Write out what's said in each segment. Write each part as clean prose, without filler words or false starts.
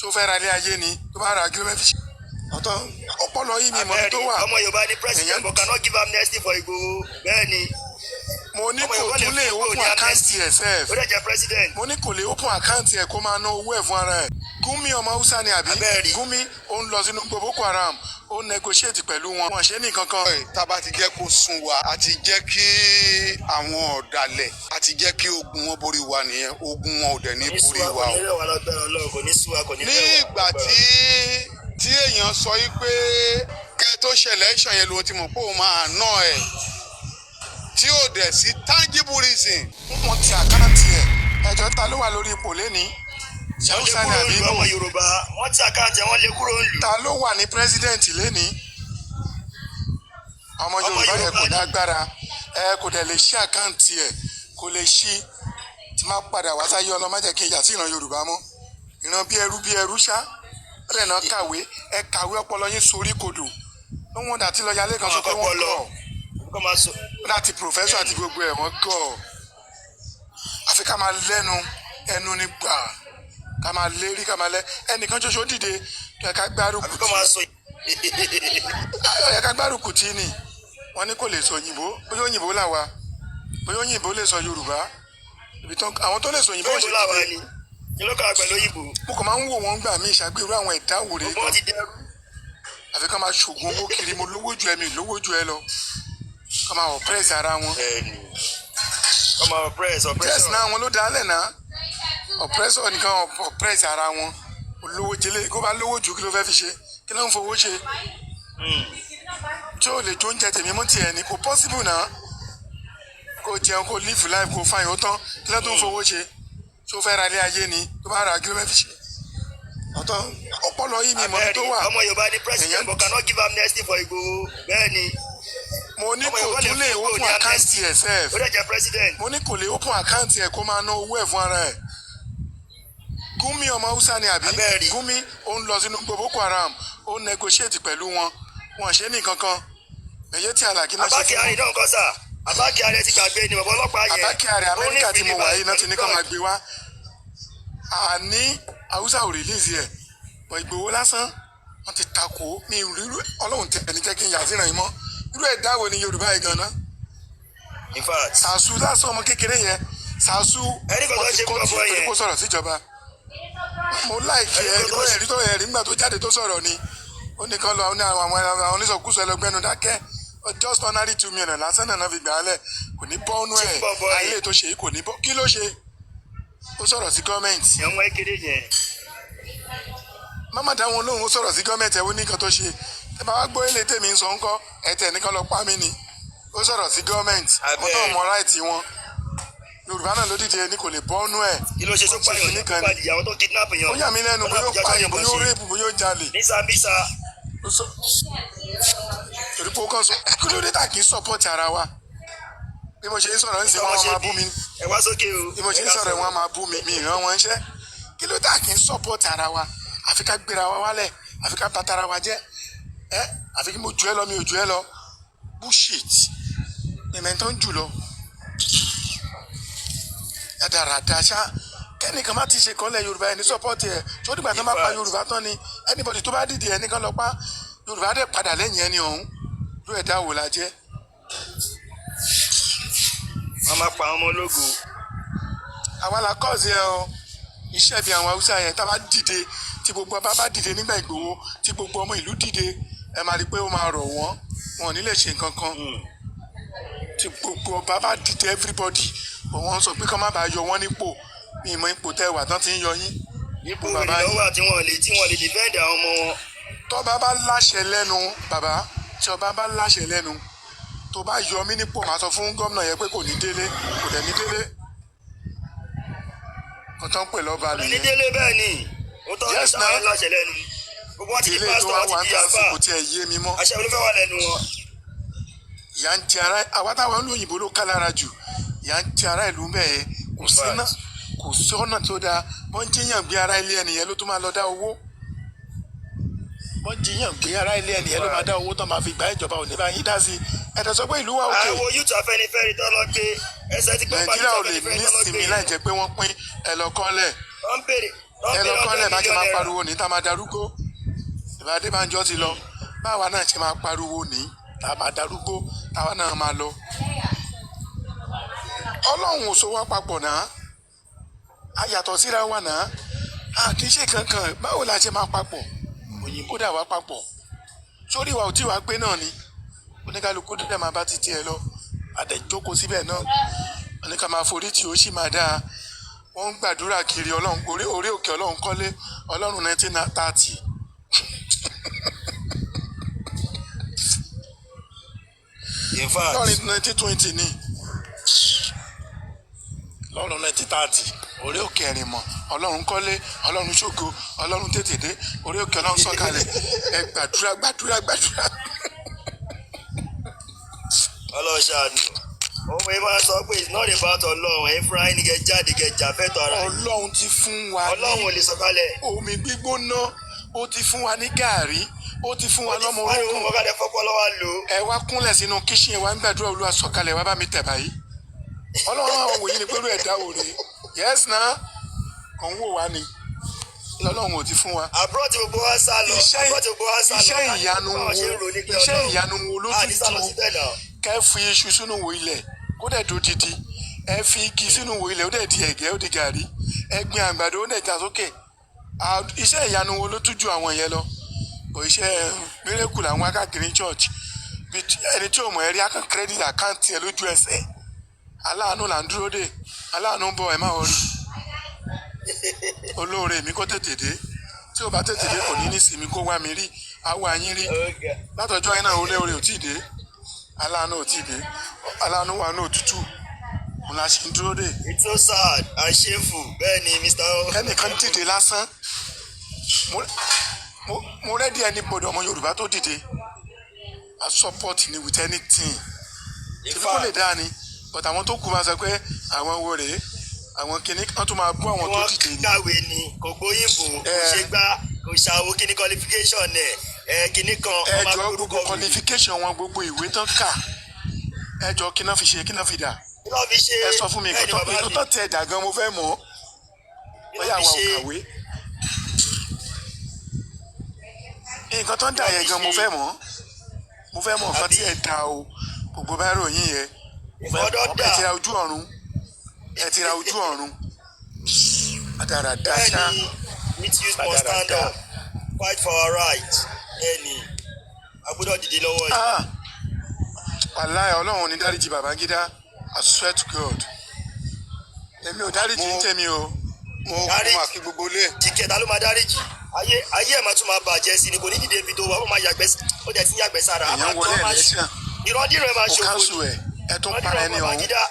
Tó fẹ́ ra ilé ayé ni? Tó bá ra, kí ló fẹ́ fi ṣe? Ọ̀tọ̀ ọpọlọ yìí, mi mọ̀ bí tó wà. Ọmọ Yorùbá ní president but cannot give amnesty for Igboho. Bẹ́ẹ̀ ni. Mo ní Ọmọ kò Yorùbá lè tún lè fún Igboho open ní account amnesty. ẹ̀ sef. Ó dẹ̀ jẹ́ president. Mo ní kò lè open account ẹ̀ kó máa ná owó ẹ̀ fún ara ẹ̀. Gumi, ọmọ Haúsá ni, àbí? Abẹ́rẹ́. Gumi, ó ń lọ sínú gbogbo Boko Haram, ó ń negotiate pẹ̀lú wọn, wọn ṣe ní kankan. Tá a bá ti jẹ́ kó sún wa, a ti jẹ́ kí àwọn ọ̀dàlẹ̀, a ti jẹ́ kí ogun wọn borí wa nìyẹn. Ogun wọn ò dẹ̀ ní Kò ní sú borí wa, wa kò o. ní rẹ̀ wá lágbára Ọlọ́run, kò ní sú wa, kò ní Ní rẹ̀ wá. ìgbà tí èèyàn sọ yí pé kẹ́ tó ṣẹlẹ̀ ẹ̀ṣọ̀ yẹn ló ti mọ̀ pé òun máa ná ẹ̀, tí ò dẹ̀ sí tangible reason. Wọ́n ti account ẹ̀. Ẹjọ́, ta ló wà lórí ipò lẹ́ni? Wọ́n lé Haúsá ni, kúrò àbí? nílùú. Ọmọ Yorùbá, wọ́n ti account ẹ̀, wọ́n lé kúrò nílùú. Ta ló wà ní president lẹ́ni? Ọmọ Yorùbá yẹn kò Yorùbá ni. lágbára ẹ, kò dẹ̀ lè ṣí account ẹ̀, kò lè ṣí. Tí má padà wá sáyé, ọlọ́mọ jẹ́ kí n yà sí ìran Yorùbá mọ́. Ìran bí ẹrú, bí ẹrú ṣá. Ó dẹ̀ náà kàwé, ẹ kàwé, ọpọlọ yín sorí kodò. No wonder tí lọ́ọ́ yálé kan sọ pé wọ́n Ọpọlọ. kọ̀ Kọ́ máa sọ. Láti professor àti gbogbo ẹ̀, wọ́n gọ̀. Àfi ká máa lẹ́nu ẹnu ní gbà, ká máa lérí, ká máa lẹ́ ẹnìkan ṣoṣo dìde tó yẹ ká gbárùkù Àbí kọ́ máa sọ. Ó yẹ ká gbárùkù tí ni. Wọ́n ní kò lè sọ òyìnbó. Bóyá òyìnbó là wa, bóyá òyìnbó lè sọ Yorùbá. Ibi tó àwọn tó lè sọ òyìnbó Òyìnbó ṣe làwa dìde. ni. Kí ló kà pẹ̀lú òyìnbó? Mo kàn máa ń wò wọ́n gbà mí ìṣàgbérú àwọn ẹ̀dá wòrè. Gbogbo wọn ti dẹrú. Àfi ká máa ṣògùn owó kiri. Mo lówó ju ẹ, mi lówó ju ẹ lọ, ká máa oppress ara wọn. Bẹ́ẹ̀ni. Kọ́ máa oppress, Yes. oppression. Náà wọn ló dálẹ̀ náà. Oppressor nìkan oppress ara wọn. Olówó jẹlé, kó bá lówó jù, kí ló fẹ́ fi ṣe? Kí ló ń fowó ṣe? Tí o lè jó oúnjẹ tèmi mú tiẹ̀ ní, kò possible náà. Kó jẹun, kó live life, kó fine, ó tán. Kí ló tún fowó ṣe? Tó fẹ́ ra ilé ayé ni? Tó bá ra, kí ló fẹ́ fi ṣe? Ọ̀tọ̀ ọpọlọ yìí, mi mọ̀ bí tó wà. Ọmọ Yorùbá ní president but cannot give amnesty for Igboho. Bẹ́ẹ̀ ni. Mo ní Ọmọ kò Yorùbá lè tún lè fún Igboho open ní account amnesty. ẹ̀ sef. Ó dẹ̀ jẹ́ president. Mo ní kò lè open account ẹ̀ kó máa ná owó ẹ̀ fún ara ẹ̀. Gumi, ọmọ Haúsá ni, àbí? Abẹ́rẹ́. Gumi, ó ń lọ sínú gbogbo Boko Haram, ó ń negotiate pẹ̀lú wọn, wọn ṣe ní kankan. Èyí tí Àlàkí náà ṣe Abba fún Kyari wọn. náà kọ́ sà. Abba Kyari ti gbàgbé ni, bàbá ọlọ́pàá yẹn. Abba Kyari, Ó ní Amẹ́ríkà tí mo wà yìí náà ti ní kó ìfìdí máa gbé wá. Àní Haúsá ò release ẹ̀ bọ̀. Ìgbòho lásán, wọ́n ti takò mi. Irú Ọlọ́run tẹ̀ ní jẹ́ kí n yà síran yìí mọ́. Irú ẹ̀dá wo ni Yorùbá yìí gan-an? In fact. Sàṣù lásán, ọmọ kékeré yẹn, Sàṣù, Ẹni kan tó wọ́n ti ṣe kó fún tí ọmọ torí yẹn. kó sọ̀rọ̀ síjọba. Mo like Ẹni ẹ kan tó ṣe- ẹ̀rí tó ẹ̀rí nígbà tó jáde tó sọ̀rọ̀ ni. Ó ní kán lọ ní àwọn onísọkúsọ ẹlẹgbẹ́nu dákẹ́. Just ordinary 2 million lásán náà fi gbà á lẹ̀. Kò ní bọ́nú ẹ̀. Ṣé bọ́bọ́ yẹn? Ayé tó ṣe yìí, kò ní bọ́. Kí ló ṣe? Ó sọ̀rọ̀ sí gọ́ọ̀mẹ̀ntì. Ọmọ kékeré yẹn. Mama dá wọn lóhùn. Ó sọ̀rọ̀ sí gọ́ọ̀mẹ̀ntì. Ẹ̀, ó ní nǹkan tó ṣe. Ẹ bá wá gbọ́ ilé tèmi ń sọ ńkọ́? Ẹ tẹ̀ ní kán lọ pa mí ni. Ó sọ̀rọ̀ sí gọ́ọ̀mẹ̀ntì. Wọ́n tó Abẹ́. mọ right wọn. Yorùbá náà ló dìde ní kò lè bọ́nú ẹ̀. Kí ló ṣe tó Wọ́n ṣe pààyàn? kinní kan ni. Pàdé àwọn tó kidnap yàn. Ó yà mí lẹ́nu, bóyá ó pààyàn, bóyá ó rape, bóyá ó jalè. Ní Sambisa. Ó sọ torí pé ó kàn sọ. Kí ló dé tà kí n support ara wa? Bí mo ṣe ń sọ̀rọ̀ ń sìn, wọ́n máa bú mi. Ẹ wá sókè o. Bí mo ṣe ń sọ̀rọ̀, wọ́n máa bú mi. Mi ìran wọn ṣẹ́. Kí ló dé kí n support ara wa? Àfi ká gbéra wa wálẹ̀, àfi ká bàtara wa jẹ́ ẹ, àfi kí mo jù ẹ lọ, mi ò jù ẹ lọ. Bullshit. Ìmẹ̀ tó ń jù lọ rádaràda ṣá. Kẹ́nìkan má ti ṣe kọ́lẹ̀ Yorùbá, ẹni support ẹ̀ tó dìgbà tó bá pa Yorùbá tán ni. Anybody tó bá dìde, ẹnìkan lọ pa Yorùbá dẹ̀ padà lẹ́yìn ẹni ọ̀hún. Ló ẹ̀dá wò la jẹ́? Wọ́n máa pa àwọn ọmọ ológo. Àwa la cause ẹ o. Iṣẹ́ bí àwọn Haúsá yẹn, tá a bá dìde, tí gbogbo ọba bá dìde nígbà Ìgbòho, tí gbogbo ọmọ ìlú dìde, ẹ máa rí i pé ó máa rọ̀ wọ́n, wọn ò ní lè ṣe nǹkan kan. Tí gbogbo ọba bá dìde, everybody, but wọ́n sọ pé kọ́ má bàa yọ wọ́n nípò. Ní ìmọ̀ ipò tẹ́ wà tán ti ń yọ yín. Ipò Bàbá wèrè yín. lọ́wọ́ tí wọ́n lè defend àwọn ọmọ wọn. Tọ́ba bá láṣẹ lẹ́nu, bàbá, tí ọba bá láṣẹ lẹ́nu, tó bá yọ mí nípò, máa sọ fún gómìnà yẹn pé kò ní délé, kò dẹ̀ ní délé. Kò tán pè lọ́ba Ní nìyẹn. délé, bẹ́ẹ̀ ni. Ó tọ́ Yes, ní now. táwọn láṣẹ lẹ́nu. Gbogbo wọn ti di Ilé tó pásítọ̀, wá wọn wà ti ń di tà sí àfà. kò tiẹ̀ yé mi mọ́. Àṣẹ olúfẹ́ wà lẹ́nu wọn. Ìyà ń jẹ ara àwa táwọn ń lo òyìnbó ló ká lára jù. Ìyà ń jẹ ara ìlú bẹ́ẹ̀. Kò sí ná, kò sí ọ̀nà tó dáa. Wọ́n jíyàn gbé, ara ilé ẹnìyẹn ló tún máa lọ dá owó. Wọ́n jíyàn gbé, ara ilé ẹnìyẹn ló máa dá owó tán máa fi gbà. Ìjọba ò ní bá yín dá sí. Ẹ̀dẹ̀ sọ pé ìlú wa òkè. Àwọn youth Afẹ́nifẹ́re tó lọ gbé ẹsẹ̀ ti gbọ́. Nàìjíríà ò lè ní sinmi láì jẹ́ pé wọ́n pín ẹ lọ kọ́lẹ̀. Wọ́n ń béèrè. Ẹ lọ kọ́lẹ̀ bá ṣe máa pariwo ní tá a máa darúgbó. Ìbá Adébánjọ ti lọ, báwa náà ṣe máa pariwo ní tá a máa darúgbó, táwa náà máa lọ. Ọlọ́run ò so wá papọ̀ náà, a yàtọ̀ síra wa náà, a kì í ṣe kankan. Báwo la ṣe máa papọ̀? Òyìnbó dà wá papọ̀ sórí wa ò tí wàá pé náà ni oníkálukú dẹ̀ máa bá títí ẹ lọ, àdẹ̀jókòó síbẹ̀ náà, oníkà máa forí tí ó sì máa dáa. Wọ́n ń gbàdúrà kiri Ọlọ́run orí òkè, Ọlọ́run kọ́lé, Ọlọ́run 1930. In fact, Lọ́rin 1920 ni lọ́run 1930, orí òkè ẹ̀rìnmọ̀, Ọlọ́run kọ́lé, Ọlọ́run ṣògo, Ọlọ́run tètè dé, orí òkè Ọlọ́run sọ̀kalẹ̀. Ẹ gbàdúrà, gbàdúrà, gbàdúrà. Ọlọ́run ṣàánú. Òun yìí máa sọ pé it's not about Ọlọ́run. Ẹ̀yin fúnra yín ni kẹ́ jáde, kẹ́ jà fẹ́tọ̀ ara yín. Ọlọ́run ti fún wa Ọlọ́run ní ò lè sọ̀kalẹ̀. omi gbígbóná, ó ti fún wa ní gàárì, ó ti fún wa lọ́mọ Wọ́n ní orógùn. wọ́n kàdé fọ́pọ́ lọ́wọ́ lò ó. Ẹ wá kúnlẹ̀ sínú kitchen, wa ń gbàdúrà, Olúwa sọ̀kalẹ̀ wá bá mi tẹ̀ báyìí. Ọlọ́run àwọn wòye ni pẹ̀lú ẹ̀dá òre yes na kò ń wò wá ni lọ́lọ́run ò ti fún wa. Àbúrò tí gbogbo wa sá lọ. Iṣẹ́ Àbúrò tí gbogbo wa sá lọ. iṣẹ́ ìyanu wo Báwọn ṣe ń ro ní pé iṣẹ́ Ọlọ́run. ìyanu wo ló A tún ní sá lọ ju síbẹ̀ náà. kẹ́ fi iṣu sínú wo ilẹ̀ kó dẹ̀ do didi, ẹ fi igi sínú wo ilẹ̀, ó dẹ̀ di ẹ̀gẹ́, ó di gàrí, ẹ gbin àgbàdo, ó dẹ̀ já sókè. Iṣẹ́ ìyanu wo ló tún ju àwọn yẹn lọ? Kò iṣẹ́ miracle làwọn akáàkiri church. Bí ẹni tí ò mọ̀ ẹ́ rí akàn credit account ẹ lójú ẹsẹ̀. Aláàánú là ń dúró dè, aláàánú ń bọ̀, ẹ má worry. Olóore mi kó tètè dé, tí ò bá tètè dé kò ní ní sinmi, kó wá mi rí, á wá yín rí. Okay. Látọjọ́ yẹn náà, olóore ò tí ì dé, aláàánú ò tí ì dé, aláàánú wà ní òtútù, òun la ṣe ń dúró dè. It's so sad and shameful. Bẹ́ẹ̀ ni, Mr. O. Ẹnìkan dìde lásán, mo ready anybody ọmọ Yorùbá tó dìde, I support ni with anything. In Ṣebí kó lè fact, dáa ni, but àwọn tó kù máa sọ pé àwọn wo rèé, àwọn kìnnì kan tó máa bú àwọn tó wọ́n dìde ni. kàwé ni, kò gbóyìnbó, kò ṣe gbá, kò ṣàwo, kíní qualification ẹ̀ ẹ̀ kíní kan. Ẹ wọ́n máa jọ, gbórúkọ gbogbo wèrè. qualification wọn, gbogbo ìwé tán kà, ẹ jọ, kí náà fi ṣe, kí náà fi dà? Kí ló fi ṣe? Ẹ sọ fún mi Bẹ́ẹ̀ ni nǹkan tó bàbá nǹkan mi. tó tiẹ̀ dà gan, mo fẹ́ mọ̀. Kí ló Bóyá fi àwa ò ṣe? kàwé, nǹkan tó ń dà yẹn gan, mo fẹ́ mọ̀, mo fẹ́ mọ̀ nǹkan tí ẹ dà o. Gbogbo bá ròyìn yẹn, mo fẹ́ Ìfọdọ́ mọ̀. dà. Ẹ ti ra ojú ọ̀run, ẹ ti ra ojú ọ̀run àdàràdà Bẹ́ẹ̀ ṣá. ni, we youth must stand Rádaràda. up, fight for our rights. Bẹ́ẹ̀ ni, a gbọ́dọ̀ dìde lọ́wọ́ yìí. Ah, wàláì, Ọlọ́run ò ní dáríjì Babangida. I swear to God, èmi ò dáríjì ń tèmi o. Mo kó máa kí gbogbo ilé. Jìkẹta ló máa dáríjì. Ayé ayé ẹ̀ máa tún máa bàjẹ́ sí ni, kò ní dìde ibi tó wà, ó máa yàgbẹ́ ó jẹ́ tí ń yàgbẹ́ sára. Á Èèyàn máa wọlé tọ́, máa election, ìrandíran ẹ̀ máa kò ṣòfò. cancel ẹ̀, ẹ tún para ẹni ọ̀hún. Babangida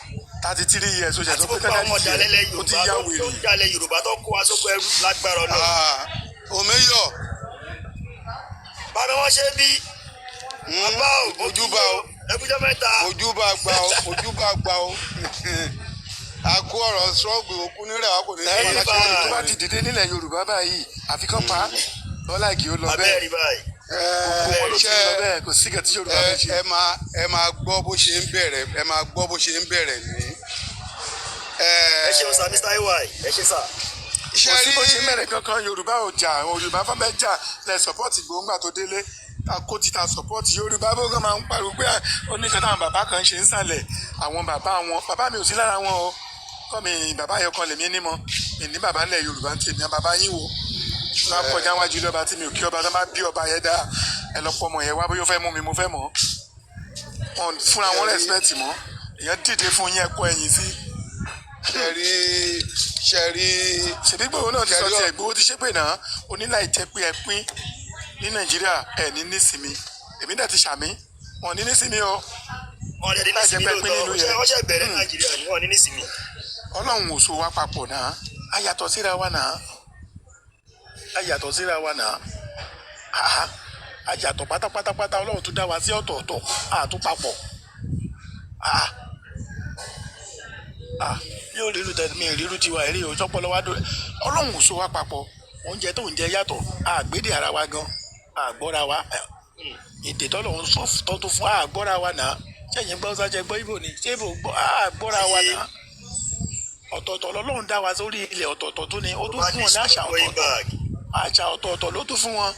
33 years, ó ṣe àti sọ pé gbogbo àwọn ká dáríjì ọ̀dàlẹ̀ ẹ̀, ó ti Yorùbá yá tó wèrè. ń dalẹ̀ Yorùbá tó kó wa sóko ẹrú lágbára Ọlọ́run. Ah, Omeyo. Bàbá wọn ṣe bí bàbá o, mo kí Ojúbà o. ẹkújọ́ mẹ́ta. Ojúbà gbà o, ojúbà gbà o. A kú ọ̀rọ̀ ṣọ́ọ̀bù òkú nírẹ̀ wa kò ní sí Ẹni wọn tó láti bá ti dìde nílẹ̀ Yorùbá báyìí, àfi kán pa á lọ́la ìkì ó lọ Abẹ́rẹ́ bẹ́ẹ̀. rí báyìí. Gbogbo wọn ló ti ṣe lọ bẹ́ẹ̀, kò sí kẹ́tí Yorùbá ẹ fẹ́ ṣe. Ẹ máa gbọ́ bó ṣe ń bẹ̀rẹ̀, ẹ máa gbọ́ bó ṣe ń bẹ̀rẹ̀ ní. Ẹ ṣeun sir, Mr. Ay, ẹ ṣe sir. Ṣe Kò sí rí bó ṣe mẹ́rẹ̀ kankan. Yorùbá ò jà, àwọn Yorùbá fẹ́ bẹ́ẹ̀ jà lẹ support gbòǹgbà tó délé ta kó ti ta support Yorùbá bó kàn máa ń pariwo pé oníkan táwọn bàbá kan ṣe ń sàlẹ̀ àwọn bàbá wọn. Bàbá mi ò sí lára wọn o, kọ́ mi bàbá yẹn kan lèmi nímọ̀ mi ní bàbá ńlẹ̀ Yorùbá ń tèmi. Bàbá yín wo máa kọjá wájú ilé ọba tí mi ò kí ọba tó bá bí ọba yẹn dá, ẹ lọ pọ ọmọ yẹn wá, bóyá ó fẹ́ mú mi, mo fẹ́ mọ̀ wọn fúnra wọn respect mọ́. Èèyàn dìde fún yín, ẹ kọ ẹ̀yìn sí. Ṣe rí, ṣe rí. Ṣèbí Ìgbòho náà ti sọ Ṣẹ̀rí tiẹ̀. Ìgbòho ti ṣépè náà, oníláì jẹ́ pé ẹ pín ní Nàìjíríà, ẹ ní nísìmí. Èmi dẹ̀ ti ṣàmì, wọn ní nísìmí o. Wọn lè ní Láì jẹ́ nísìmí pé pín lóòótọ́. nínú yẹn. Wọ́n ṣe bẹ̀rẹ̀ Nàìjíríà ni wọ́n ní nísìmí. Ọlọ́run ò so wá papọ̀ náà, a yàtọ̀ síra wa náà, a yàtọ̀ síra wa náà, àhá, a yàtọ̀ pátápátápátá. Ọlọ́run tún dá wa sí ọ̀tọ̀ọ̀tọ̀, a tún papọ̀. Àhá, à yóò ríru tẹ mi ríru tiwa èrè o sọpọlọ wa dùn. Ọlọ́run ò so wá papọ̀, oúnjẹ tó ń jẹ yàtọ̀, àgbédè ara wa gan, àgbọ́ra wa, èdè tọ́lọ́run sọ tọ́tún fún àgbọ́ra wa náà. Sẹ́yìn gbọ́ sájẹ gbọ́ ibo ni, ṣé ibo gbọ́, àgbọ́ra wa náà. Ọ̀tọ̀ọ̀tọ̀ lọ́lọ́run dá wa sórí ilẹ̀, ọ̀tọ̀ọ̀tọ̀ tó ní ó tún fún wọn ní àṣà Going ọ̀tọ̀ọ̀tọ̀. back. Àṣà ọ̀tọ̀ọ̀tọ̀ ló tún fún wọn,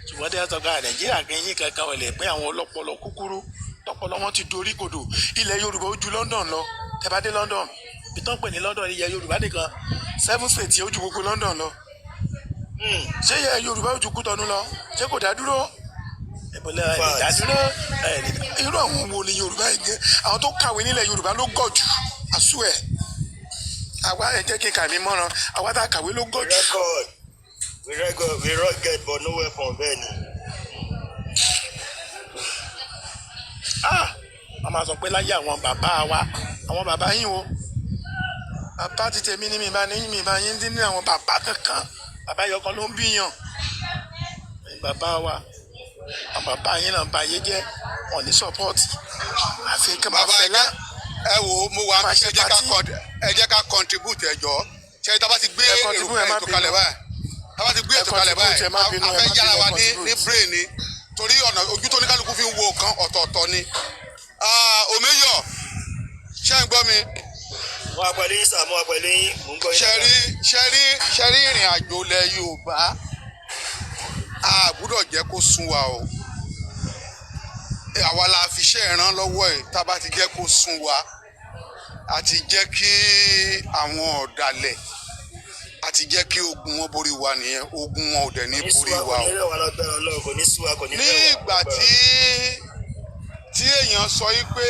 ṣùgbọ́n tí a sọ pé Nàìjíríà kì í yín kankan wọlé pé àwọn ọlọ́pọlọ kúkúrú tọpọlọ wọn ti dorí kodò. Ilẹ̀ Yorùbá ó ju London lọ. Tẹ́ bá dé London, bí tán pè ní London, ilẹ̀ Yorùbá nìkan, seven states, ó ju gbogbo London lọ. Ṣé ilẹ̀ Yorùbá ó ju Kútọ́nù lọ? Ṣé kò dá dúró? Ìbọ̀lẹ̀ ẹ̀ lè dá dúró ẹ̀ lè dá. Irú àwọn wo ni Yorùbá yìí jẹ́? Àwọn tó kàwé nílẹ̀ Yorùbá ló gọ̀ jù àṣù ẹ̀. Àwa ẹ̀ jẹ́ kí n kà mí mọ́ran, àwa tá a kàwé ló gọ̀ jù. Record. We record, we rugged but no weapon, bẹ́ẹ̀ ni. Ah, wọ́n máa sọ pé láyé àwọn bàbá wa, àwọn bàbá yín o, bàbá ti tèmi ní mi bá ní mi bá yín dín ní àwọn bàbá kankan. Bàbá yọkan ló ń bíyàn. Bàbá wa, àwọn bàbá yín náà ba ayé jẹ́, wọn ní support àfi kí n máa Bàbá fẹ́ lá. Ẹ wo, mo wà Máa ẹ ṣe jẹ́ ká party. Ẹ jẹ́ ká contribute. Ẹ jọ̀ọ́, ṣe tá a bá ti gbé Ẹ contribute, ẹ má ètò kalẹ̀ bínú. báyìí, tá a bá ti gbé Ẹ ètò kalẹ̀ contribute, báyìí, ẹ má bínú, a ẹ fẹ́ má yára bínú, wa ẹ ní ní contribute. brain ni, torí ọ̀nà ojú tó ní kálukú fi ń wo nǹkan ọ̀tọ̀ọ̀tọ̀ ni. Ah, Omeyo, ṣé ń gbọ́ mi? Mo wà pẹ̀lú yín sà, mo wà pẹ̀lú yín, mo ń gbọ́ yín. Ṣe rí, ṣe rí, ṣe rí, ìrìn àjò ilẹ̀ Yorùbá, a gbúdọ̀ jẹ́ kó sún wa o. Àwa la fi iṣẹ́ ìran lọ́wọ́ ẹ̀. Tá a bá ti jẹ́ kó sún wa, a ti jẹ́ kí àwọn ọ̀dàlẹ̀, a ti jẹ́ kí ogun wọn borí wa nìyẹn. Ogun wọn ò dẹ̀ ní Kò ní sú borí wa, wa kò ní o. rẹ̀ wá lágbára Ọlọ́run, kò ní sú wa, kò ní Ní rẹ̀ wá ìgbà lágbára. tí èèyàn sọ yí pé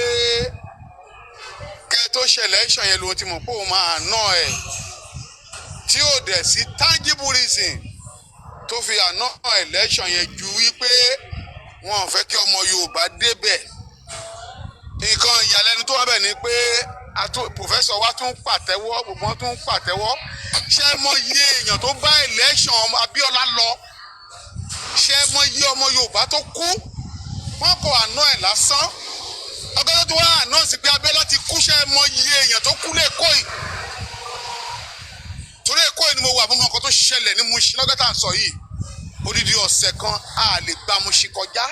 kẹ́ tó ṣe election yẹn lòun ti mọ̀ pé òun máa ná ẹ̀, tí ò dẹ̀ sí tangible reason tó fi annul election yẹn ju wípé wọn ò fẹ́ kí ọmọ Yorùbá débẹ̀. Nǹkan ìyàlẹ́nu tó wà bẹ̀ ni pé professor wa tún pàtẹ́wọ́, gbogbo wọn tún pàtẹ́wọ́. Ṣé ẹ mọ iye èèyàn tó bá election Abíọ́lá lọ? Ṣé ẹ mọ iye ọmọ Yorùbá tó kú? Wọn kò annul ẹ̀ lásán. Ọgọ́dọ̀ tó wá announce pé Abíọ́lá ti kú, ṣé ẹ mọ iye èèyàn tó kú lẹ́kọ̀ọ́ yìí? Torí Èkó yìí ni mo wà, mo mọ nǹkan tó ṣẹlẹ̀ ní Mushin lọ́gọ́ tá à ń sọ yìí. Odidi ọ̀sẹ̀ kan, a lè gba Mushin kọjá.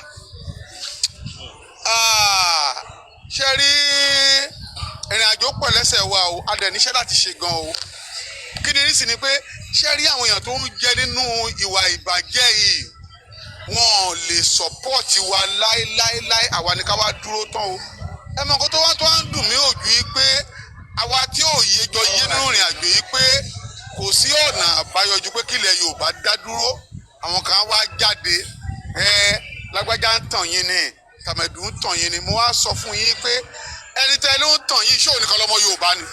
Ah, ṣe rí, ìrìn àjò pọ̀ lẹ́sẹ̀ wa o, a dẹ̀ níṣẹ́ láti ṣe gan o. Kí ni nísìn ni pé, ṣe rí, àwọn èèyàn tó ń jẹ nínú ìwà ìbàjẹ́ yìí, wọn ò lè support wa láéláéláé. Àwa ni ká wá dúró tán o. Ẹ mọ nǹkan tó wá ń dùn mí òjú yìí pé àwa tí ò yé jọ yé nínú ìrìn àjò yìí pé kò sí ọ̀nà àbáyọ ju pé kílẹ̀ Yorùbá dá dúró, àwọn kan wá jáde, ẹ lágbájá ń tàn yín ni, tàmẹ̀dù ń tàn yín ni. Mo wá sọ fún yín pé ẹni tẹ́ ló ń tàn yín, ṣé òun nìkan lọ́mọ Yorùbá ni?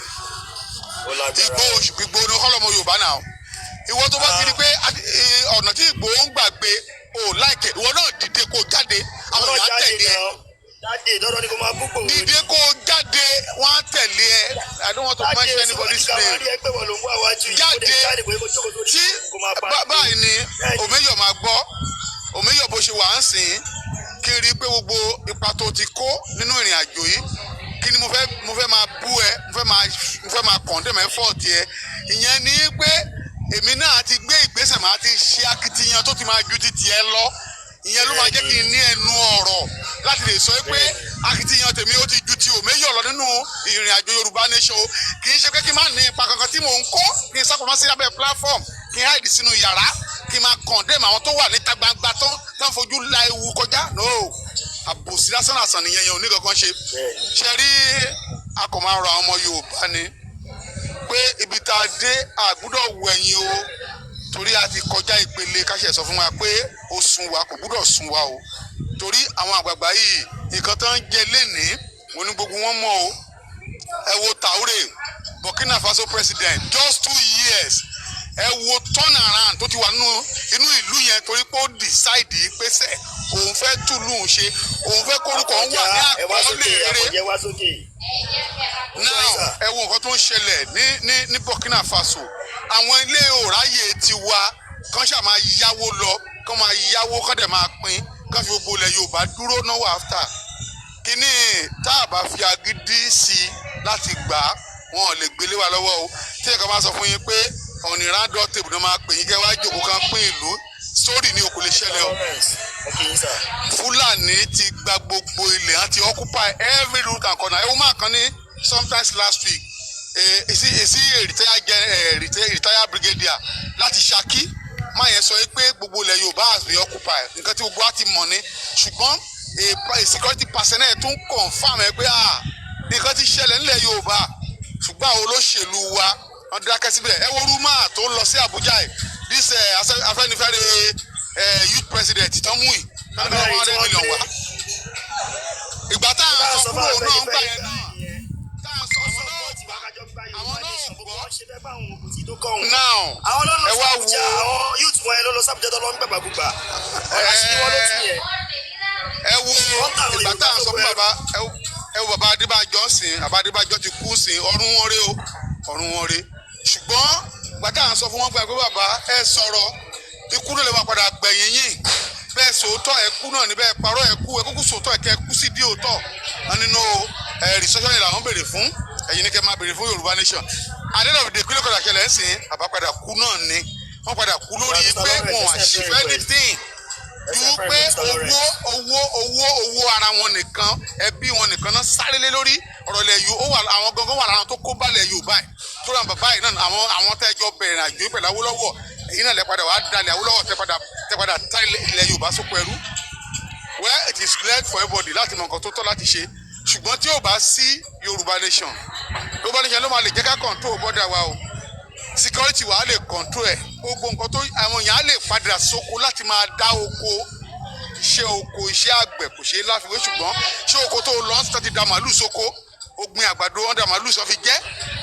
Ó lágbára. Ìgbòho, Ìgbòho nìkan lọ́mọ Yorùbá náà. Ìwọ tó bá ti di pé ọ̀nà tí Ìgbòho ń gbàgbé o láìkè, ìwọ náà dìde kó jáde, àwọn Ọlọ́run èèyàn á jáde tẹ̀lé ẹ. náà, jáde, dandan ni kò máa bú Ìgbòho. Dìde kó jáde, wọ́n á tẹ̀lé ẹ. I don't want to mention anybody's name. Jáde. Tí báyìí ni Òmíyọ̀ máa gbọ́. Òmíyọ̀, bó ṣe wà ń sìn, kí n rí i pé gbogbo ipa tó ti kó nínú ìrìn àjò yìí, kí ni mo fẹ́ máa bú ẹ, mo fẹ́ máa condemn effort ẹ? Ìyẹn ni pé èmi náà ti gbé ìgbésẹ̀, máa ti ṣe akitiyan tó ti máa ju ti tiẹ̀ lọ. Ìyẹn ló máa jẹ́ kí n ní ẹnu ọ̀rọ̀ láti lè sọ pé akitiyan tèmi ó ti ju ti Òmíyọ̀ lọ nínú ìrìn àjò Yorùbá Nation o. Kì í ṣe pé kí n má ní ipa kankan tí mò ń kó, kí n sápamọ́ sí abẹ́ platform, kí n hide sínú yàrá, kí n máa condemn àwọn tó wà níta gbangba tó ń fojú la ewu kọjá. No, àbòsí lásán làsàn nìyẹn, yẹn ò ní kankan ṣe. Ṣe rí, a kò máa rọ àwọn ọmọ Yorùbá ni pé ibi tá a dé, a gbúdọ̀ wẹ̀yìn o, torí a ti kọjá ìpele káṣẹ sọ fún wa pé ó sún wa. Kò gbúdọ̀ sún wa o, torí àwọn àgbààgbà yìí, nǹkan tó ń jẹ lénìí, wọn ní gbogbo wọn mọ̀ o. Ẹ wo Traoré, Burkina Faso president, just 2 years, ẹ wo turn around tó ti wà nínú inú ìlú yẹn, torí pé ó decide pé sẹ òun fẹ́ túlù ń ṣe, òun fẹ́ kórúkọ òun wà ní Ẹ wá sókè. àkọọ́lẹ̀ rere. Àfọ̀njẹ́, wá sókè. Now, ẹ wo nǹkan tó ń ṣẹlẹ̀ ní Burkina Faso. Àwọn ilé òráyè tiwa kán ṣáà máa yáwó lọ, kán máa yáwó, kán dẹ̀ máa pín, kán fi gbogbo ilẹ̀ Yorùbá dúró náwó. After kíní, tá a bá fi agídí sí i láti gbà á, wọn ò lè gbélé wa lọ́wọ́ o. Tí ẹ̀ka máa sọ fún yín pé ọ̀nì round table ló máa pè yín kẹ́ wá jókòó kan pín ìlú sórí ni, o kò lè ṣẹlẹ̀ o. Lawrence, mo kí yín sà. Fúlàní ti gba gbogbo ilẹ̀, àti occupy every root and corner. Ẹ wọ́n máa kan ní sometimes last week. Sí retired brigadier láti Ṣakí máa yẹn sọ pé gbogbo ilẹ̀ Yorùbá has been occupied. Nǹkan tí gbogbo wa ti mọ̀ ni, ṣùgbọ́n a security personnel tún confirm ẹ pé, ah, nǹkan ti ṣẹlẹ̀ nílẹ̀ Yorùbá, ṣùgbọ́n àwọn olóṣèlú wa, wọ́n dákẹ́ síbẹ̀. Ẹ wo rúmà tó ń lọ sí Àbújá yìí, this Afẹ́nifẹ́re youth president tán mú yìí, tán ní 100 million wá. Ìgbà tá à ń sọ kúrò náà ń gbà yẹn náà, tá à ń sọ, àwọn náà gbà, àwọn náà gbọ́. Now Àwọn ló lọ ẹ wá sí Àbújá. Wo Àwọn youth wọn yẹn ló lọ sí Àbújá tó lọ ń gbàgbàgbà ọ̀rọ̀ àṣírí wọn ló tún yẹn. Ẹ wo ìgbà tá à ń sọ fún bàbá, ẹ wo bàbá Adébánjọ sìn. Bàbá Adébánjọ ti kú sìn, ọ̀run wọn rè o, ọ̀run wọn rè. Ṣùgbọ́n ìgbà tá à ń sọ fún wọn pé bàbá, ẹ sọ̀rọ̀, ikú ló lè wá padà gbẹ̀yìn yín. Bẹ́ẹ̀ sòótọ́, ẹ kú náà ní, bẹ́ẹ̀ parọ́, ẹ kú. Ẹ kúkú sòótọ́, ẹ kẹ́ ẹ kú sí bí òótọ́ wọn nínú ẹ. Restructuring làwọn béèrè fún, ẹ̀yin ní kẹ́ máa béèrè fún Yorùbá nation. Adédọ̀bìdè kí ló padà ṣẹlẹ̀ ń sìn? Bàbá padà kú náà ni. Wọ́n padà kú lórí pé wọn achieve anything ju pé owó, owó, owó, owó ara wọn nìkan, ẹbí wọn nìkan náà sáré lé lórí. Ọ̀rọ̀ ilẹ̀ yìí, ó wà, àwọn gangan wà lára tó kó balẹ̀ Yorùbá ẹ̀ tó ràn. Bàbá yìí náà, àwọn tẹ́jọ́ bẹ̀rẹ̀ àjò pẹ̀lú Awólọ́wọ̀, èyí náà lẹ padà wàá dalẹ̀ Awólọ́wọ̀, tẹ́ padà tá ilẹ̀ Yorùbá sóko ẹrú. Well, it is clear for everybody láti mọ nǹkan tó tọ́ láti ṣe, ṣùgbọ́n tí ò bá sí Yorùbá nation, Yorùbá nation ló máa lè jẹ́ ká control border wa o. Security wa á lè control ẹ̀. Gbogbo nǹkan tó àwọn èèyàn á lè padà sóko láti máa dá oko, iṣẹ́ oko, iṣẹ́ àgbẹ̀ kò ṣeé láfiwé. Ṣùgbọ́n ṣé oko tó lọ ń ti da màálù sóko, ó gbin àgbàdo, wọ́n da màálù sọ fi jẹ́,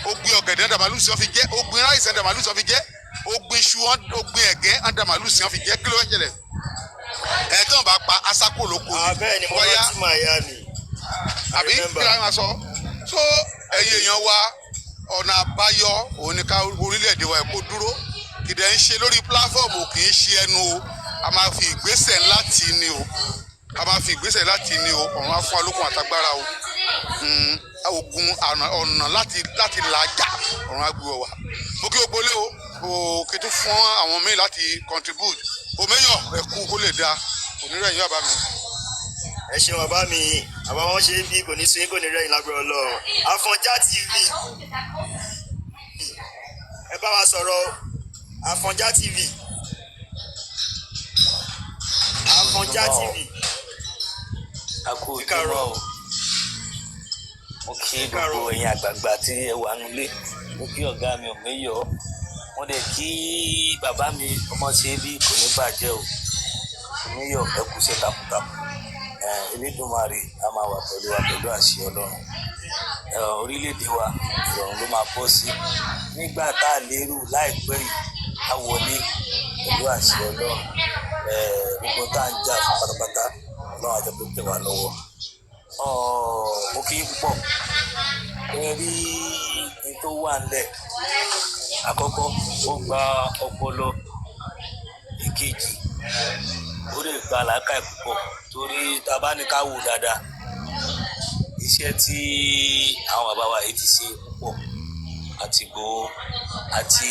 ó gbin ọ̀gẹ̀dẹ̀, wọ́n da màálù sọ fi jẹ́, ó gbin rice, wọ́n da màálù sọ fi jẹ́, ó gbin iṣu, ó gbin ẹ̀gẹ́, wọ́n da màálù sọ fi jẹ́, kí ló fẹ́ ṣẹlẹ̀? Ẹ̀ tí wọ́n bá pa asákò lóko ni. Bẹ́ẹ̀ ni mo Bóyá rántí màá yá mi. Àbí kí la máa sọ? So ẹ̀yin èèyàn wa, ọ̀nà àbáyọ òun ni ká orílẹ̀-èdè wa kó dúró. Kìdẹ̀ ń ṣe lórí platform, kì í ṣe ẹnu o. A máa fi ìgbésẹ̀ ńlá tì í ni o, a máa fi ìgbésẹ̀ láti ní o. Ọ̀run á fún wa lókun àtagbára o. Ogun ọ̀nà láti làjà, ọ̀run á gbé wa. Mo kí o gbolé o, o kí tún fún àwọn míì láti contribute. Òmeyọ ẹkú kó lè da onírẹ̀yìn bàbá mi. Ẹ ṣeun bàbá mi. Bàbá wọn ṣe é bí kò ní sun, kò ní rẹ̀yìn lágbára Ọlọ́run. Àfọ̀njá TV, ẹ bá wa sọ̀rọ̀. Àfọ̀njá TV, Àfọ̀njá TV. A kú Ẹ káàárọ̀. ojúmọ́ o. Mo kí Ẹ káàárọ̀. gbogbo ẹ̀yin àgbààgbà tí ẹ wà nílé. Mo kí ọ̀gá mi Òmeyọ̀, mo dẹ̀ kí bàbá mi ọmọ ṣe bí kò ní bàjẹ́ o. Òmeyọ̀, ẹ kú iṣẹ́ takuntakun. Elédùmarè a máa wà pẹ̀lú wa pẹ̀lú àṣẹ Ọlọ́run. Orílẹ̀-èdè wa, ìrọ̀rùn ló máa bọ́ sí nígbà tá a lérò láìpẹ́ yìí. Á wọlé pẹ̀lú àṣẹ Ọlọ́run. Gbogbo tá à ń jà fún pátápátá, Ọlọ́run á jẹ́ kó tẹ̀ wá lọ́wọ́. Mo kí yín púpọ̀. Ẹ rí ní tó wà ńlẹ̀, àkọ́kọ́, ó gba ọpọlọ. Ìkejì, ó lè gba làákàyè púpọ̀, torí tá a bá ní ká wò dáadáa, iṣẹ́ tí àwọn bàbá wa yìí ti ṣe púpọ̀, àti Ìgbòho àti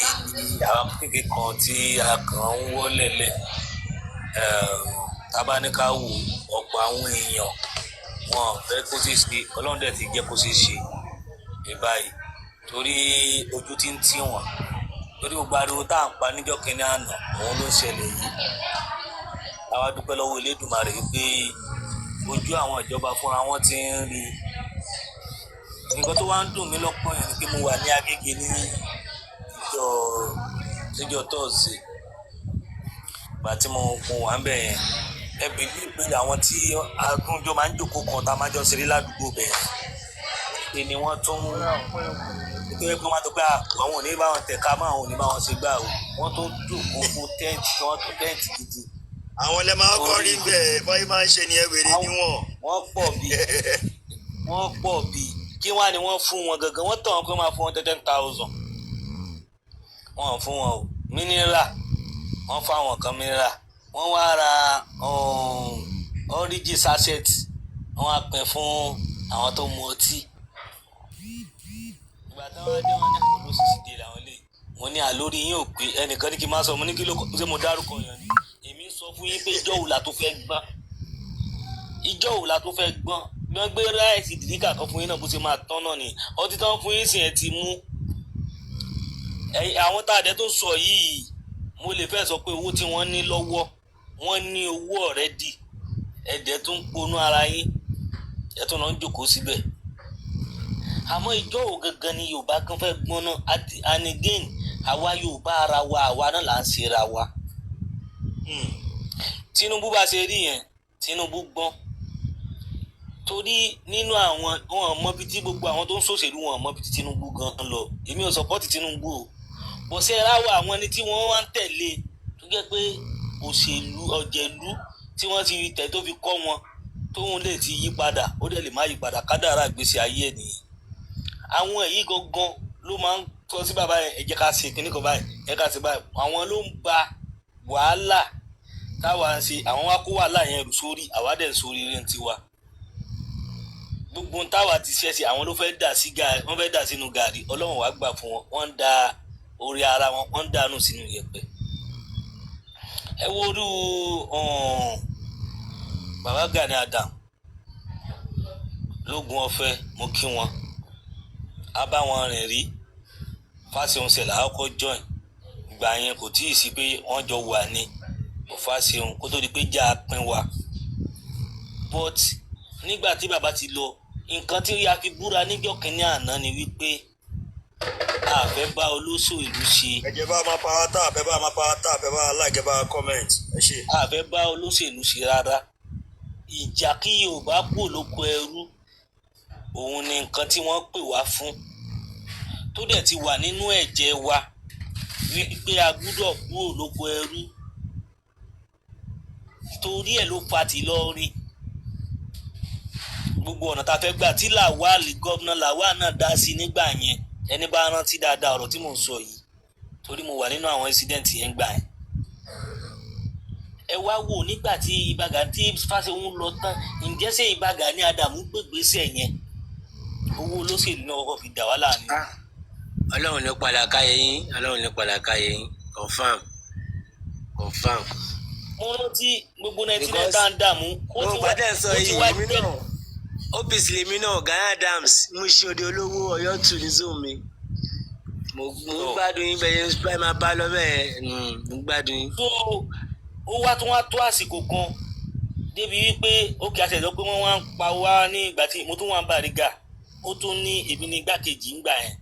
àwọn kékeré kan tí a kàn ń wọ́lẹ̀ lẹ̀. Tá a bá ní ká wò, ọ̀pọ̀ àwọn èèyàn wọn ò fẹ́ kó ṣeé ṣe. Ọlọ́run dẹ̀ ti jẹ́ kó ṣeé ṣe ní báyìí, torí ojú ti ń tì wọ́n, torí gbogbo ariwo tá à ń pa níjọ́ kínní àná, òun ló ń ṣẹlẹ̀ yìí. Àwa dúpẹ́ lọ́wọ́ Elédùmarè pé ojú àwọn ìjọba fúnra wọn ti ń rí nǹkan tó wá ń dùn mí lọ́pọ̀ yẹn ni pé mo wà ní Agége ní ìjọ níjọ́ tọ́ọ̀sì. Ìgbà tí mo wà ń bẹ̀ yẹn, ẹ bìbí pé àwọn tí agúnjọ máa ń jókòó kan tá a máa jọ ṣeré ládùúgbò bẹ̀ yẹn ni wọ́n tún nítorí pé wọ́n tó pé àwọn ò ní bá wọn tẹ̀ka mọ́, àwọn ò ní bá wọn ṣe gbà o. Wọ́n tó jókòó fún tent, tí wọ́n tó tent gidi. Àwọn lẹ máa kọ́ rí bẹ́ẹ̀, báyìí máa ń ṣe ni ẹ wèrè níwọ̀n. Wọ́n pọ̀ bí kí wọ́n á ní wọ́n fún wọn gangan. Wọ́n tàn wọ́n pé wọ́n máa fún wọn 10,000, wọ́n ò fún wọn o. Mineral, wọ́n fún àwọn kan mineral. Wọ́n wá ra origi sachet, wọ́n á pín fún àwọn tó mu ọtí. Ìgbà tí wọ́n dé, wọ́n ní olóṣìṣì dé làwọn lè. Mo ní àlórí yín ò pé. Ẹnìkan ní kí n má sọ. Mo ní kí ló ṣe, mo dárúkọ yẹn ni. Èmi sọ fún yín pé ìjọ òòlà tó fẹ́ gbọ́n, ìjọ òòlà tó fẹ́ gbọ́n, bí wọ́n gbé rice dìríkà kan fún yín náà, bó ṣe máa tán náà ni. Ọtí tán fún yín sì ẹ̀ ti mú. Ẹ̀yin àwọn tá a dẹ̀ tó sọ yìí, mo lè fẹ́ sọ pé owó tí wọ́n ní lọ́wọ́, wọ́n ní owó already. Ẹ̀dẹ̀ tó ń ponú ara yín, ẹ̀ tún lọ ń jókòó síbẹ̀. Àmọ́ ìjọ wo gangan ni Yorùbá kan fẹ́ gbọ́n náà? And again, àwa Yorùbá, ara wa, àwa náà là ń ṣera wa. Tinubu bá ṣe rí yẹn, Tinubu gbọ́n, torí nínú àwọn, wọn mọ bí tí gbogbo àwọn tó ń ṣòṣèlú, wọn mọ bí tí Tinubu gan lọ. Èmi ò support Tinubu o, bó ṣe ráwọ àwọn ẹni tí wọ́n wá ń tẹ̀lé, tó jẹ́ pé òṣèlú ọ̀jẹ̀lú tí wọ́n ti tẹ̀ tó fi kọ́ wọn, tóun lè ti yí padà, ó dẹ̀ lè má yí padà, kádàrá ìgbésí ayé ẹ̀ nìyẹn. Àwọn èyí gangan ló máa ń sọ sí bàbá yẹn, "Ẹ jẹ́ ká ṣe kíní kan báyìí, ẹ ká ṣe báyìí." Àwọn ló ń ba wàhálà táwa ń ṣe. Àwọn wá kó wàhálà yẹn rù sórí àwa, dẹ̀ ń sórí rẹ̀ ń tiwa. Gbogbo ohun táwa ti ṣe sí, àwọn ló fẹ́ dà sí gàrí, wọ́n fẹ́ dà sínú gàrí. Ọlọ́run wàá gbà fún wọn, wọ́n ń da orí ara wọn, wọ́n ń dànù sínú yẹ̀pẹ̀. Ẹ wo orú bàbá Gani Adam lógun ọ̀fẹ́, mo kí wọn, a bá wọn rìn rí. Fáṣẹ̀hùn ṣẹlẹ̀ àkọ́kọ́ join ìgbà yẹn, kò tí ì sí pé wọ́n jọ wà ní Fáṣẹ̀hùn kó tó di pé já pín wa. But nígbà tí bàbá ti lọ, nǹkan tí a fi búra níjọ́ kínní àná ni wípé a fẹ́ bá olóṣèlú ṣe. Ẹ jẹ́ bá a máa power tap, ẹ bá a máa power tap, ẹ bá a like, ẹ bá a comment, ẹ ṣé. A fẹ́ bá olóṣèlú ṣe rárá. Ìjà kí Yorùbá kúrò lóko ẹrú, òun ni nǹkan tí wọ́n pè wá fún, tó dẹ̀ ti wà nínú ẹ̀jẹ̀ wa wípé a gbúdọ̀ kúrò lóko ẹrú. Torí ẹ̀ ló fa tìlọrin, gbogbo ọ̀nà tá a fẹ́ gbà tí Lawal, gómìnà Lawal náà dá sí nígbà yẹn. Ẹni bá rántí dáadáa ọ̀rọ̀ tí mò ń sọ yìí, torí mo wà nínú àwọn incident yẹn gbà yẹn. Ẹ wá wò nígbà tí Ìbà Gani, tí Fáṣẹ̀hùn lọ tán, ǹjẹ́ ṣé Ìbà Gani Adams gbégbèsè yẹn? Owó olóṣèlú náà kọ́kọ́ fi dà wá láàánú. Ọlọ́run ló padà káyé yín, Ọlọ́run ló padà káyé yín. Confam, confam. Mo rántí gbogbo 99 tá à ń dààmú, ó ti Gbogbo wá àtẹ̀ sọ ó ti yìí, wá èmi jẹ́ náà, OPC lèmi náà, Gani Adams, mo ṣe òde olówó Ọ̀yọ́ tù ní zone mi. Mo ń gbádùn yín bẹ́ẹ̀ yẹn, báyìí máa bá lọ bẹ́ẹ̀, mo ń gbádùn yín. Tó ó wá tún wá tó àsìkò kan débi wípé ó kì í àṣẹ pé wọ́n wá ń pa wá ní ìgbà tí mo tún wà ń Bàrígà. Ó tún ní èmi ní igbákejì ńgbà yẹn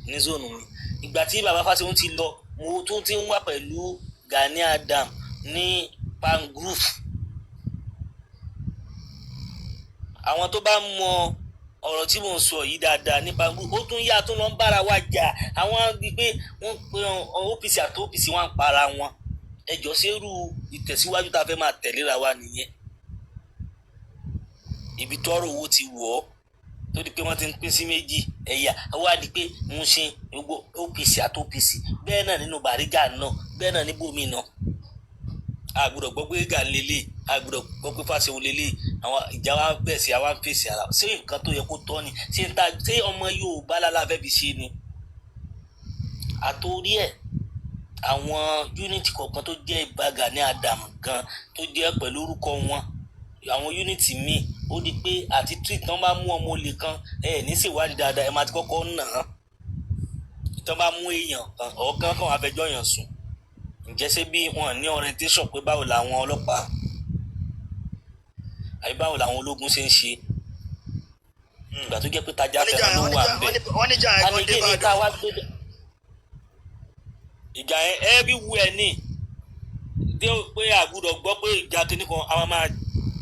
ní zone mi. Ìgbà tí bàbá Fáṣẹ̀hùn ti lọ, mo tún ti ń wà pẹ̀lú Gani Adam ní Pangrove. Àwọn tó bá mọ ọ̀rọ̀ tí mò ń sọ yìí dáadáa ní Pangrove, ó tún yá tún lọ ń bára wa jà. Àwọn bíi pé wọ́n pe OPC àti OPC, wọn ń para wọn. Ẹjọ́, sẹ́rù ìtẹ̀síwájú tá a fẹ́ máa tẹ̀léra wa nìyẹn? Ibi tọ́rọ̀ owó ti wọ̀ ọ́, tó di pé wọ́n ti ń pín sí méjì ẹ̀yà, wá di pé ń ṣe gbogbo OPC àti OPC. Bẹ́ẹ̀ náà nínú Bàrígà náà, bẹ́ẹ̀ náà níbòmí náà. A gbọ́dọ̀ gbọ́ pé Gani lélẹ̀, a gbọ́dọ̀ gbọ́ pé Fáṣẹ̀hùn lélẹ̀. Àwọn ìjà wa bẹ̀ sí, àwa ń fèsì ara. Ṣé nǹkan tó yẹ kó tọ́ ni? Ṣé n ta ṣé ọmọ Yorùbá lálá fẹ́ fi ṣe ni? Àtòrí ẹ̀, àwọn unit kọ̀ọ̀kan tó jẹ́ Ìbà Gani Adam gan, tó jẹ́ pẹ̀lú orúkọ wọn, àwọn unit míì, ó di pé àti treat tán bá mú ọmọ olè kan, ẹ ní ṣèwádìí dáadáa, ẹ máa ti kọ́kọ́ nà án. Tán bá mú èèyàn kan ọ̀gán kan wàá fẹjọ́ yàn sùn, ǹjẹ́ ṣé bí wọn ní orientation pé báwo làwọn ọlọ́pàá àbí báwo làwọn ológun ṣe ń ṣe, ìgbà tó jẹ́ pé tajà Wọ́n níjà fẹ́ràn ló wà ń bẹ̀. Wọ́n níjà ẹ̀gbọ́n dé Anigé ní ká Ìbàdàn. wá gbé ìjà yẹn everywhere ní dé pé àgùdọ̀ gbọ́ pé ìjà kìíní kan àwọn máa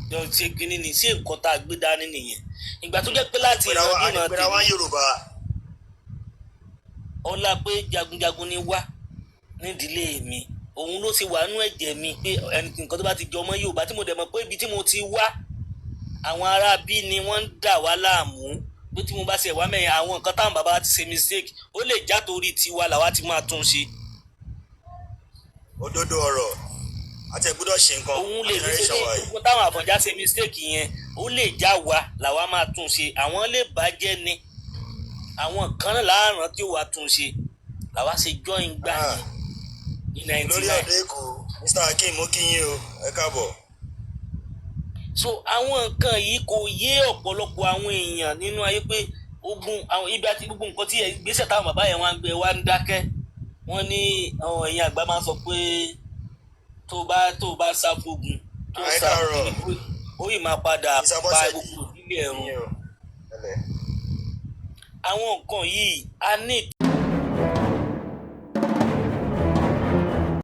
jọ ṣe kìíní ni. Ṣé nǹkan tá a gbé dání nìyẹn? Ìgbà tó jẹ́ pé láti ìrandíran Àpèrè wa tèmi, Yorùbá. Ọlá pé jagunjagun ni wá nídìílé mi, òun ló ti wà nínú ẹ̀jẹ̀ mi pé ẹni nǹkan tó bá ti jọ ọmọ Yorùbá, tí mo dẹ̀ mọ̀ pé ibi tí mo ti wá, àwọn ará bí ni wọ́n ń dà wá láàmú, pé tí mo bá ṣe wá mẹ́yìn, àwọn nǹkan táwọn bàbá ti ṣe mistake, ó lè já torí tiwa làwa ti máa tún ṣe. Òdodo ọ̀rọ̀, àti ẹ̀ gbọ́dọ̀ ṣe nǹkan. Òun lè ní ṣe generation ní wa yìí. Gbogbo táwọn Àfọ̀njá ṣe mistake yẹn, ó lè já wa làwa máa tún ṣe. Àwọn lè bàjẹ́ ni, àwọn kan náà láàrán tí ó wàá tún ṣe, làwa ṣe join gbà Ah. yẹn ní 99. Lórí ọ̀dọ́ Èkó, Mr Hakeem, mo kí yín o, ẹ káàbọ̀. So àwọn nǹkan yìí kò yé ọ̀pọ̀lọpọ̀ àwọn èèyàn nínú ayé pé ogun àwọn ibi àti gbogbo nǹkan tí ìgbésẹ̀ táwọn bàbá yẹn wá ń gbé wá ń dákẹ́. Wọ́n ní àwọn ẹ̀yin àgbà máa ń sọ pé tó bá sá fógun, tó Ẹ sá káàárọ̀. fún, ó yìí máa padà Mr. pa Bọ́sẹ̀dé. gbogbo ìdílé ẹ̀rùn. Àwọn nǹkan yìí a ní.